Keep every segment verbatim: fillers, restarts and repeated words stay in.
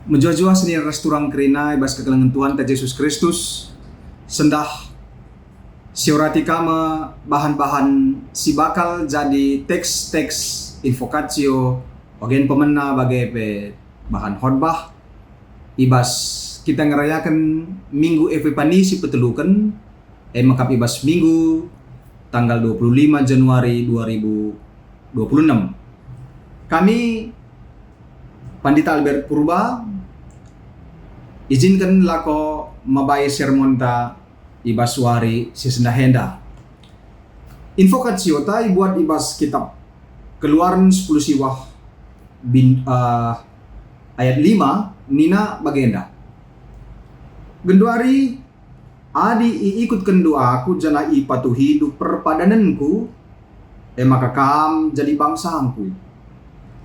Mejuah-juah senina ras turang kerina i bas kekelengen Tuhanta Jesus Kristus, sendah siorati ka me bahan-bahan si bakal jadi teks-teks invokasio, ogen pemena bage pe bahan khotbah i bas kita ngerayaken Minggu Epipani si peteluken, e mekap i bas Minggu tanggal dua puluh lima Januari dua ribu dua puluh enam. Kami, Pandita Albert Purba, izinken lako mabai sermonta i bas wari si sendah enda. Invokasiota ibuat i bas kitab Keluaran sepuluh siwah bin, eh, ayat lima nina bagenda, "Genduari, adi iikutkenndu Aku janah ipatuhindu perpadanenKu, e maka kam jadi bangsangKu.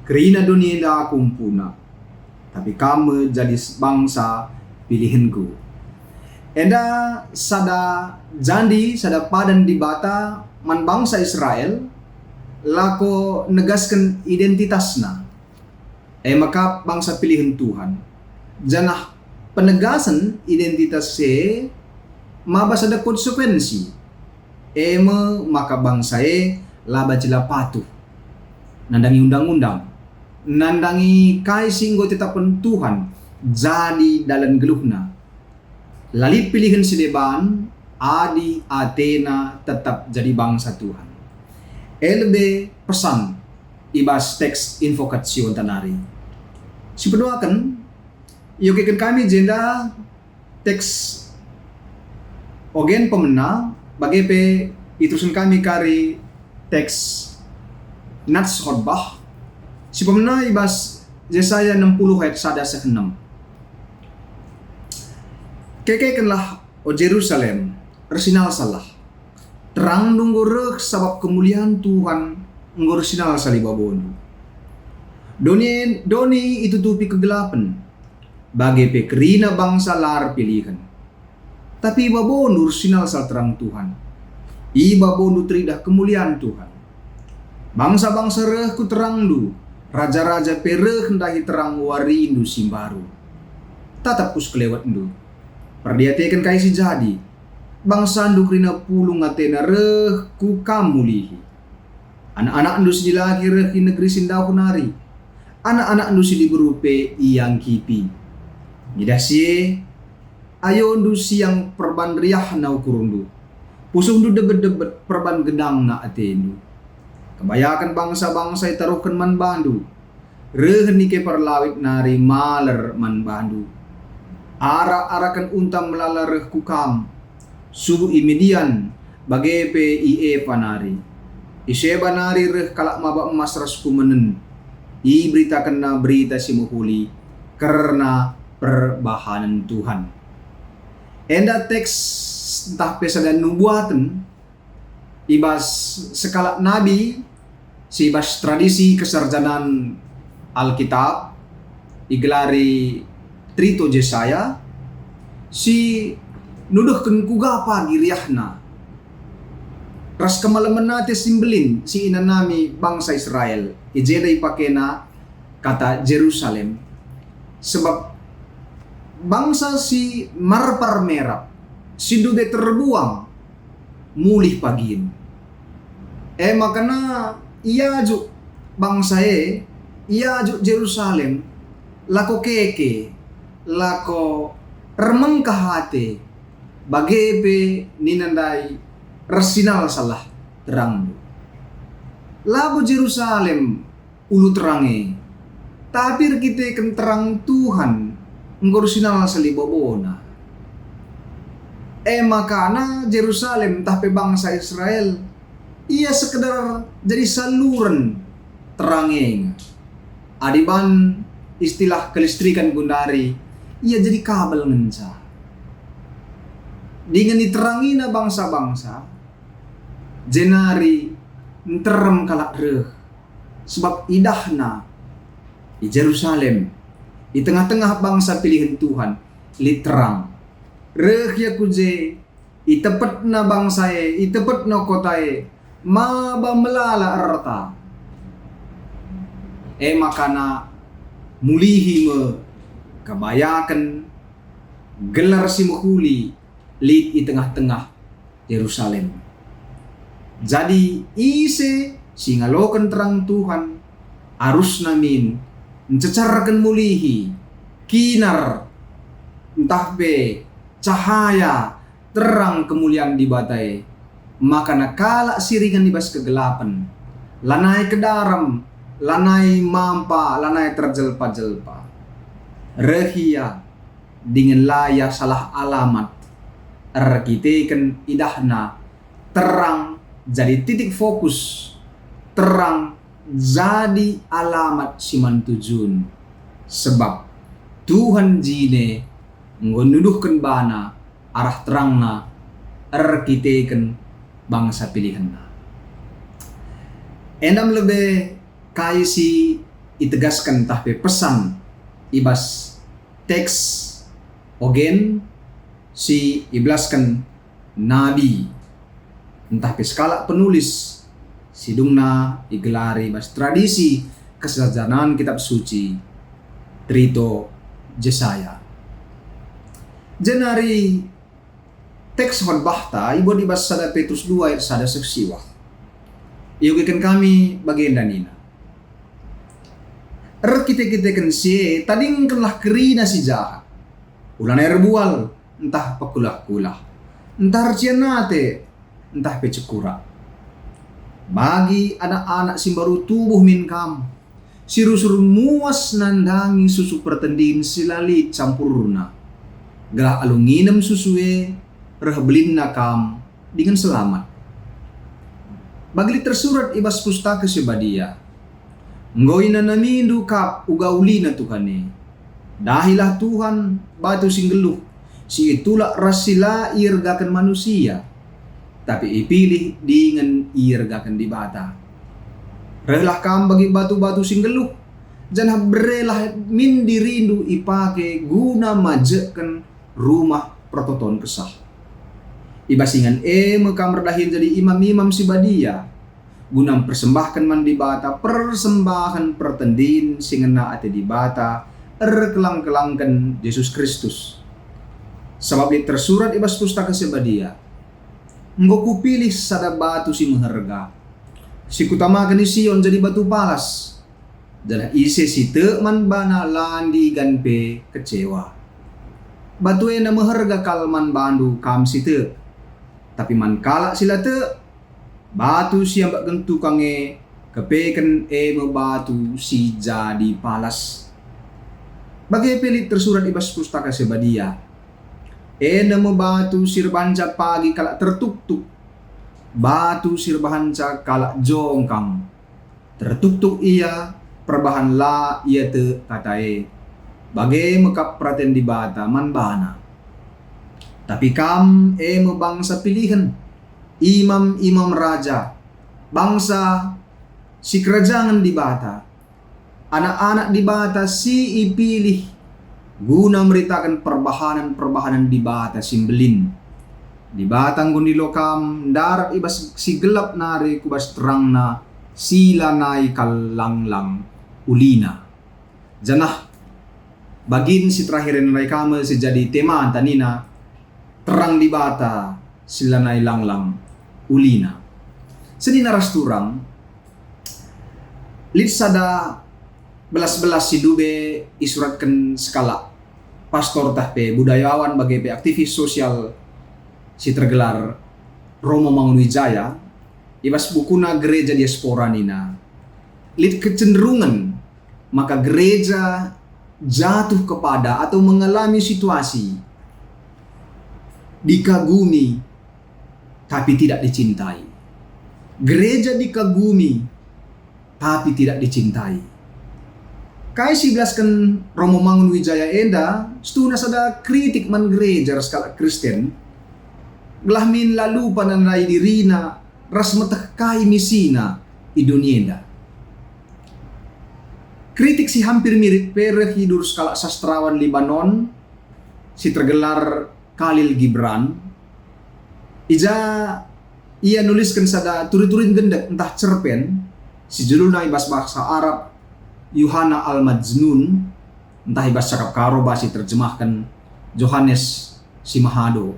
Kerina doni enda Aku empuna, tapi kam me jadi s-, bangsa pilihenKu." Enda sada jandi, sada padan Dibata man bangsa Israel, lako negasken identitasna, e mekap bangsa pilihen Tuhan. Janah penegasen identitas e maba sada konsekuensi, e me maka bangsa e la banci la patuh nandangi undang-undang, nandangi kai si enggo itetapken Tuhan jadi dalan geluhna. La lit pilihen si deban adi atena tetap jadi bangsa Tuhan. E lebe pesan i bas teks invokasionta nari. Si peduaken, iogeken kami jenda teks ogen pemena, bage pe iterusken kami kari teks nats khotbah, si pemena i bas Jesaya enam puluh ayat sada seh enem. Kekekenlah, o Jerusalem, ersinalsalah. Terangndu enggo reh sabap kemulian Tuhan enggo ersinalsal i babondu. Doni, doni itutupi kegelapen, bage pe kerina bangsa la erpilihen. Tapi i babondu ersinalsal terang Tuhan. I babondu teridah kemulian Tuhan. Bangsa-bangsa reh ku terangndu, raja-raja pe reh ndahi terang warindu si mbaru. Tatap ku sekelewetndu. Perdiateken kai si jadi. Bangsandu kerina pulung atena reh ku kam mulihi. Anak-anakndu si dilaki reh i negeri si ndauh nari. Anak-anakndu si diberu pe ia ngkipi. Ngidah si e, ayondu siang perban riahna ukurndu, pusuhndu debet-debet perban gedangna atendu. Kebayaken bangsa-bangsa itaruhken man bandu. Reh nike perlawit nari maler man bandu. Arak-araken unta melala reh ku kam. Subuk i Midian, bage pe i Epa nari. I Seba nari reh kalak maba emas ras kumenen. Iberitakenna berita si mehuli kerna perbahanen Tuhan. Enda teks ntah pe sada nubuaten i bas sekalak nabi si i bas tradisi kesarjanan Alkitab igelari Trito Jesaya, si nuduhken kuga pagi riahna ras kemalemen ate si mbelin si inanami bangsa Israel. I jenda ipakena kata Jerusalem, sebab bangsa si marpar merap, si ndube terbuang, mulih pagin. E maka na iajuk bangsa e, iajuk Jerusalem, lako keke, lako ermengkah ate, bage pe nina ndai, ersinalsalah terangndu. Labo Jerusalem ulu terang e, tapi erkiteken terang Tuhan enggo ersinalsal i babona. E makana Jerusalem ntah pe bangsa Israel, ia sekedar jadi saluren terang e nge. Adi ban istilah kelistrikan gundari, ia jadi kabel ngenca. Dingen iterangina bangsa-bangsa, jenari nterem kalak reh, sebab idahna i Jerusalem, i tengah-tengah bangsa pilihen Tuhan, lit terang. Reh ia ku je, itepetna bangsa e, itepetna kota e, maba melala erta. E makana mulihi me Kebayaken gelar si mehuli lit i tengah-tengah Jerusalem. Jadi ise si ngaloken terang Tuhan, arusna min ncecerken mulihi kinar ntah pe cahaya terang kemulian Dibata e, makana kalak si ringan i bas kegelapen, lanai kedarem, lanai mampa, lanai terjelpa-jelpa. Reh ia dingen la ia salah alamat, erkiteken idahna terang jadi titik fokus, terang jadi alamat si man tujun. Sebab Tuhan jine enggo nuduhken bana arah terangna erkiteken bangsa pilihenna. Enda me lebe kai si itegasken ntah pe pesan i bas teks ogen si ibelasken nabi ntah pe sekalak penulis si dungna igelari bas tradisi keserentakan Kitab Suci, Terito Jesaya. Jenari teks khotbahta ibuat i bas sada Petrus dua ayat sada seh siwah. Iogeken kami bagenda nina, "Erkite-kiteken si e, tadingkenlah kerina si jahat. Ulanai erbual, ntah pekulah-kulah, ntah ercian ate, ntah pe cekurak. Bagi anak-anak si mbaru tubuh min kam, si rusur muas nandangi susu pertendin si la lit campurna, gelah alu nginem susu e, reh belinna kam dingen selamat." Bagi lit tersurat i bas Pustaka Si Badia, "Enggo inanamindu kap uga ulina Tuhan e. Dahilah Tuhan, batu si nggeluh, si itulak ras si la iergaken manusia, tapi ipilih dingen iergaken Dibata. Rehlah kam bagi batu-batu si nggeluh, janah berelah min dirindu ipake guna majekken rumah pertoton Kesah. I bas ingan e me kam erdahin jadi imam-imam si badia, guna mpersembahken man Dibata persembahen pertendin si ngena ate Dibata, erkelang-kelangken Jesus Kristus. Sabap lit tersurat i bas Pustaka Si Badia, 'Enggo Kupilih sada batu si meherga, si Kutamaken i Sion jadi batu palas, janah ise si tek man bana la ndigan pe kecewa.' Batu enda meherga kal man bandu kam si tek, tapi man kalak si la tek, batu si iambekken tukang e kepeken e me batu si jadi palas." Bage pe lit tersurat i bas Pustaka Si Badia, "Enda me batu si erbahanca pagi kalak tertuktuk, batu si erbahanca kalak jongkang. Tertuktuk ia, perbahan la ia tek kata e. Bage me kap peraten Dibata man bana. Tapi kam e me bangsa pilihen, imam-imam raja, bangsa sikerajangen Dibata, anak-anak Dibata si ipilih guna meritaken perbahanen-perbahanen Dibata si mbelin. Dibata enggo ndilo kam ndarat i bas si gelap nari ku bas terangna si lanai kal langlang ulina." Janah bagin si terakhir e nari ka me si jadi temanta nina, "Terang Dibata si lanai langlang ulina." Senina ras turang, lit sada belas-belas si dube isuratken sekalak pastor tah pe budayawan bage pe aktivis sosial si tergelar Romo Mangunwijaya. I bas bukuna Gereja Diaspora nina, lit kecenderungen maka gereja jatuh kepada atau mengalami situasi dikagumi tapi tidak dicintai. Gereja dikagumi tapi tidak dicintai. Kai si ibelasken Romo Mangunwijaya enda? Situhuna sada kritik man gereja ras kalak Kristen, gelah min la lupa nandai dirina ras meteh kai misina i doni enda. Kritik si hampir mirip pe reh i durus kalak sastrawan Libanon si tergelar Khalil Gibran. I ja ia nulisken sada turi-turin gendek ntah cerpen si judulna i bas bahasa Arab Yuhana Al-Majnun. ntah i bas cakap Karo banci terjemahken Johanes si Mahado.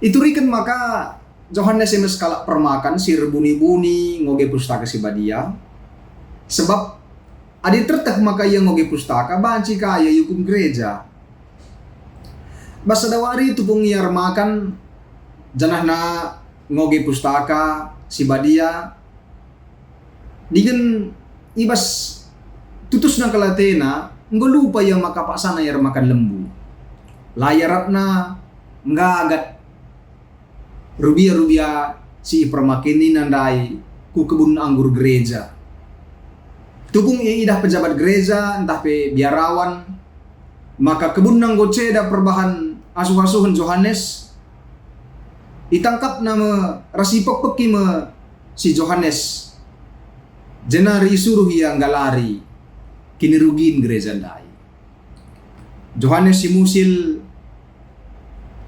Ituriken maka Johanes e me sekalak permakan si erbuni-buni ngoge Pustaka Si Badia, sebab adi terteh maka ia ngoge Pustaka, banci ka ia iukum gereja. Bas sada wari tupung ia ermakan, janahna ngoge Pustaka Si Badia, dingen i bas tutusna kal atena, enggo lupa ia maka paksana ia ermakan lembu. La iarapna nggagat rubia-rubia si ipermakenina ndai ku kebun anggur gereja. Tupung iidah pejabat gereja ntah pe biarawan maka kebunna enggo ceda perbahan asuh-asuhen Johanes, itangkapna me ras ipekkpeki me si Johanes, jenari isuruh ia nggalari kinirugin gereja ndai. Johanes si musil,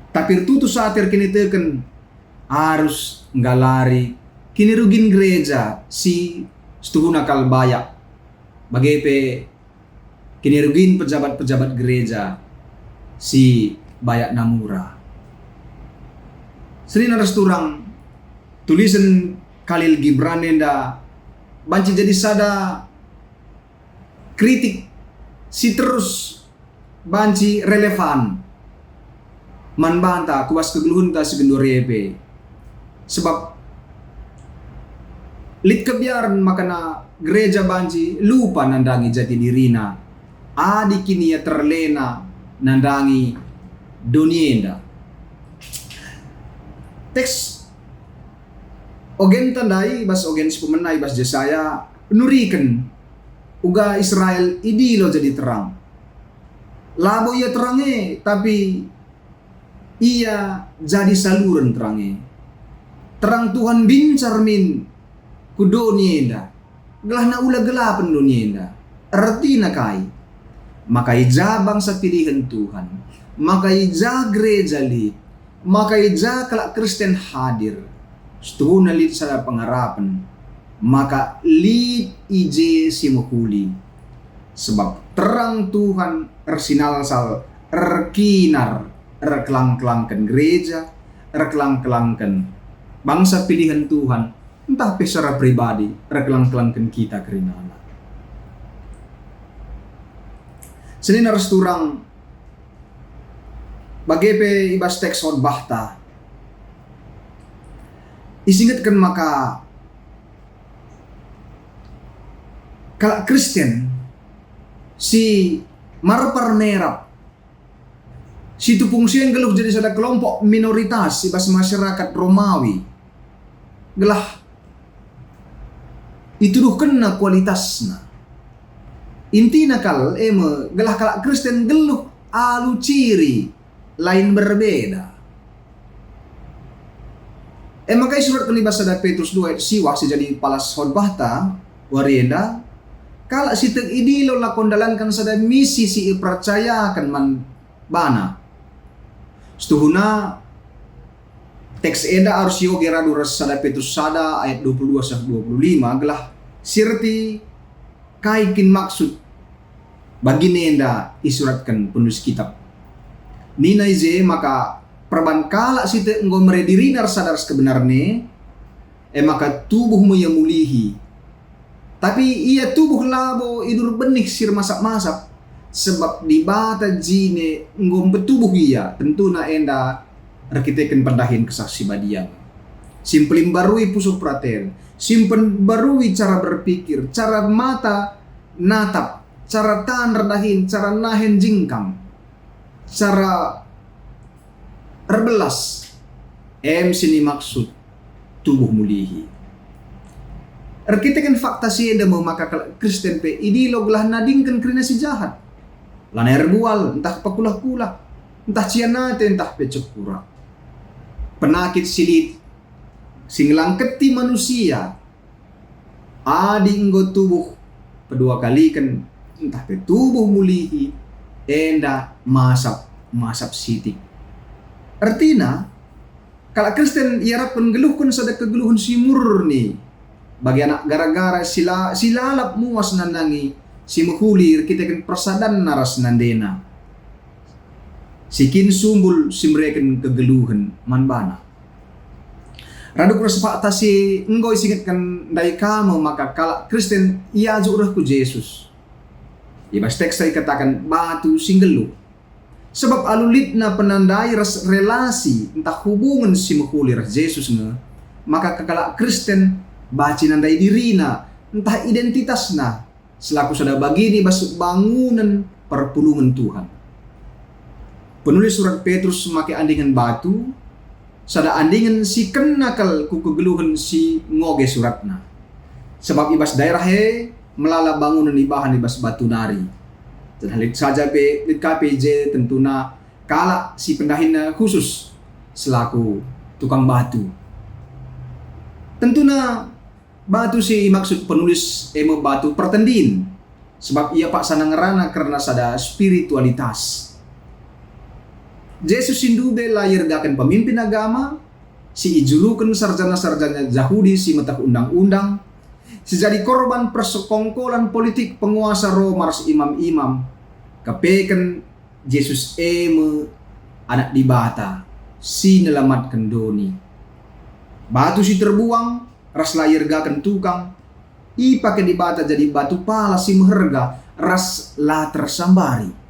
tapi ertutus ate erkiniteken arus nggalari kinirugin gereja si situhuna kal bayak, bage pe kinirugin pejabat-pejabat gereja si bayak namura. Senina ras turang, tulisen Khalil Gibran enda banci jadi sada kritik si terus banci relevan man banta ku bas kegeluhenta si genduari e pe. Sebab lit kebiaren makana gereja banci lupa nandangi jati dirina adi kin ia terlena nandangi doni enda. Teks ogenta ndai bas ogen si pemena i bas Jesaya nuriken uga Israel idilo jadi terang. Labo ia terang e, tapi ia jadi saluren terang e. Terang Tuhan mbincar min ku doni enda, gelahna ula gelapen doni enda. Ertina kai? Maka i ja bangsa pilihen Tuhan, maka i ja gereja lit, maka i ja kalak Kristen hadir, situhuna lit sada pengarapen, maka lit i je si mehuli. Sebab terang Tuhan ersinalsal, erkinar, erkelang-kelangken gereja, erkelang-kelangken bangsa pilihen Tuhan, ntah pe secara pribadi erkelang-kelangken kita kerinana. Senina ras turang, bage pe i bas teks khotbahta, isingetken maka kalak Kristen si marpar merap, si tupung si nggeluh jadi sada kelompok minoritas i bas masyarakat Romawi, gelah ituduhkenna kualitasna. Intina kal e me gelah kalak Kristen nggeluh alu ciri lain berbeda. E maka isuratken i bas sada Petrus dua ayat siwah si jadi palas khotbahta wari enda, kalak si tek idilo lako ndalanken sada misi si ipercayaken man bana. Setuhuna, teks enda arus ioge radu ras sada Petrus sada ayat dua puluh dua seh dua puluh lima gelah sirti kai kin maksud bagin enda isuratken penulis kitab. Nina i je maka perban kalak si tek enggo mere dirina ersada ras kebenaren e, e maka tubuh me ia mulihi. Tapi ia tubuh labo idur benih si ermasap-masap, sebab Dibata jine enggo mpetubuh ia, tentuna enda erkiteken pendahin Kesah Si Badia, si mpelimbarui pusuh peraten, si mpelimbarui cara berpikir, cara mata natap, cara tan erdahin, cara nahen jingkang, cara erbelas, em si nimaksud tubuh mulihi. Erkiteken fakta si enda me maka kalak Kristen pe idilo gelah nadingken kerina si jahat. Lanai erbual, ntah pekulah-kulah, ntah cian ate, ntah pe cekurak. Penakit si lit, si ngelangketi manusia, adi enggo tubuh pedua kaliken, ntah pe tubuh mulihi, enda masap-masap sitik. Ertina, kalak Kristen iarapken nggeluhken sada kegeluhen si murni, bagi anak gara-gara si la-, si lalap muas nandangi si mehuli erkiteken persadanna ras nandena, si kin sumbul si mereken kegeluhen man bana. Radu ras fakta si enggo isingetken ndai ka me maka kalak Kristen iajuk reh ku Jesus. I bas teks ikataken batu si nggeluh. Sebab alu litna penandai ras relasi ntah hubungen si mehuli ras Jesus nge, maka kalak Kristen banci nandai dirina ntah identitasna selaku sada bagin i bas bangunen perpulungen Tuhan. Penulis surat Petrus make andingen batu, sada andingen si kena kal ku kegeluhen si ngoge suratna. Sebab i bas daerah e melala bangunen ibahan i bas batu nari. Janah lit saja pe, lit ka pe i je tentuna kalak si pendahinna khusus selaku tukang batu. Tentuna batu si imaksud penulis e me batu pertendin, sebab ia paksa ngerana kerna sada spiritualitas. Jesus si ndube la iergaken pemimpin agama, si ijuluken sarjana-sarjana Jahudi si meteh undang-undang, si jadi korban persekongkolan politik penguasa Roma ras imam-imam, kepeken Jesus e me Anak Dibata si nelamatken doni. Batu si terbuang ras la iergaken tukang, ipake Dibata jadi batu pala si meherga ras la tersambari.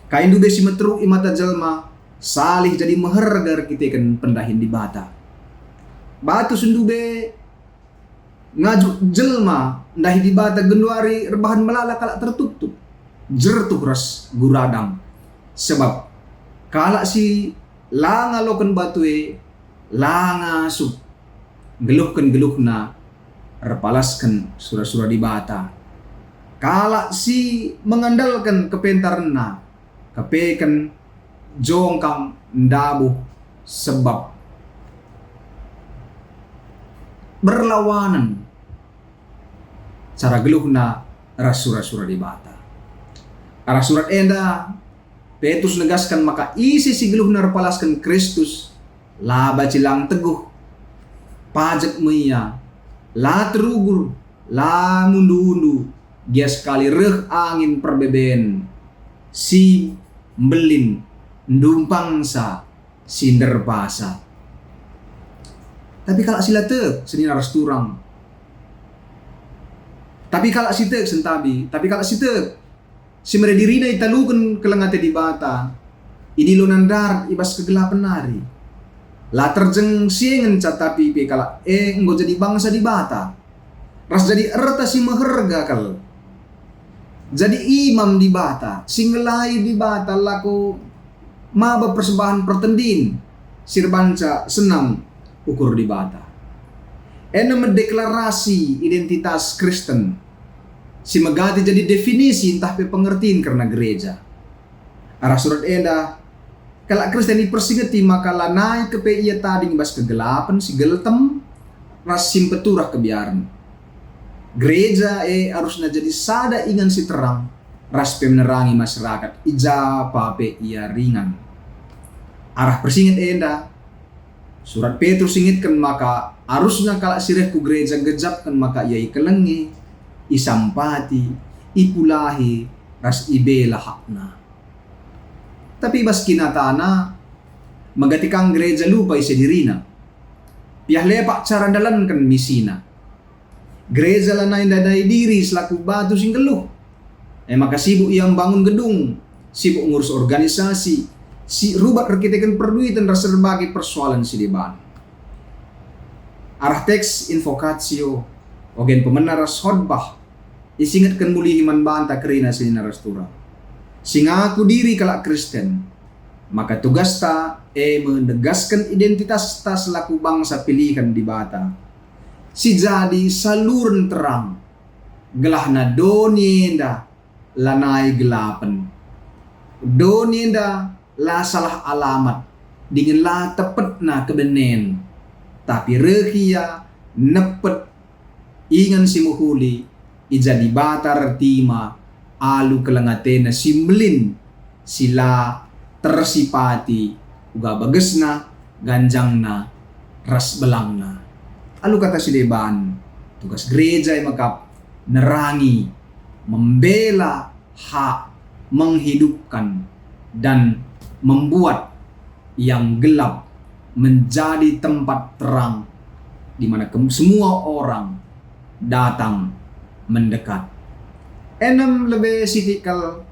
Kai ndube si meteruk i mata jelma, salih jadi meherga erkiteken pendahin Dibata. Batu si ndube ngajuk jelma ndahi Dibata genduari erbahan melala kalak tertutup, jertuh ras guradang. Sebab kalak si la ngaloken batu e, la ngasup nggeluhken geluhna erpalasken sura-sura Dibata. Kalak si mengandalken kepentarenna, kepeken, jongkang, ndabuh, sebab berlawanen cara geluhna ras sura-sura Dibata. Arah surat enda, Petrus negasken maka ise si geluhna erpalasken Kristus, la banci lang teguh, pajek me ia, la terugur, la ngundu-undu, gia sekali reh angin perbeben si mbelin ndumpangsa si nderpasa. Tapi kalak si la tek senina ras turang. Tapi kalak si tek sentabi, tapi kalak si tek si mere dirina italuken keleng ate Dibata, idilona ndarat i bas kegelapen nari. La terjeng si e ngenca tapi pe kalak e enggo jadi bangsa Dibata, ras jadi erta si meherga kal. Jadi imam Dibata, si ngelai Dibata lako maba persembahen pertendin si erbanca senam ukur Dibata. Enda me deklarasi identitas Kristen si megati jadi definisi ntah pe pengertin kerna gereja. Arah surat enda, kalak Kristen ipersingeti maka lanai kepe ia tading i bas kegelapen si geltem ras si mpeturah kebiaren. Gereja e arusna jadi sada ingan si terang, ras pe menerangi masyarakat i ja pa pe ia ringan. Arah persinget enda, surat Petrus ingetken maka arusna kalak si reh ku gereja gejapken maka ia ikelengi, isampati, ipulahi, ras ibela hakna. Tapi bas kinatana, megati kang gereja lupa ise dirina. Piah lepak cara ndalanken misina. Gereja lanai ndadai diri selaku batu si nggeluh. E maka sibuk ia mbangun gedung, sibuk ngurus organisasi, si rubat erkiteken perduiten ras erbage persoalen si deban. Arah teks invokatio, ogen pemena ras khotbah, isingetken mulihi man banta kerina senina ras turang. Si ngaku diri kalak Kristen, maka tugasta e me negasken identitasta selaku bangsa pilihen Dibata, si jadi saluren terang, gelahna doni enda lanai gelapen. Doni enda la salah alamat, dingen la tepetna kebenen, tapi reh ia nepet ingan si mehuli, i ja Dibata ertima alu keleng atena si mbelin, si la tersipati uga bagesna, ganjangna, ras belangna. Alu kata si deban, tugas gereja e mekap nerangi, membela hak, menghidupkan, dan membuat yang gelap menjadi tempat terang, di mana ke-, semua orang datang mendekat. Enem lebe sitik kal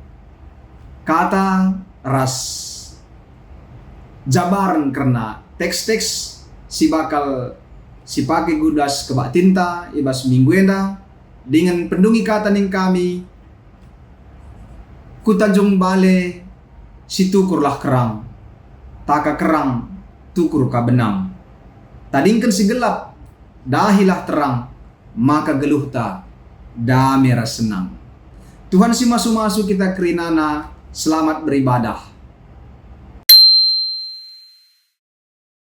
kata ras jabaren kerna teks-teks si bakal sipake ku bas kebaktinta i bas minggu enda, dingen pendungi kata ning kami, ku Tanjung Bale situkurlah kerang, taka kerang tukur ka benang. Tadingken si gelap, dahilah terang, maka geluhta dame ras senang. Tuhan si masu-masu kita kerinana, selamat beribadah.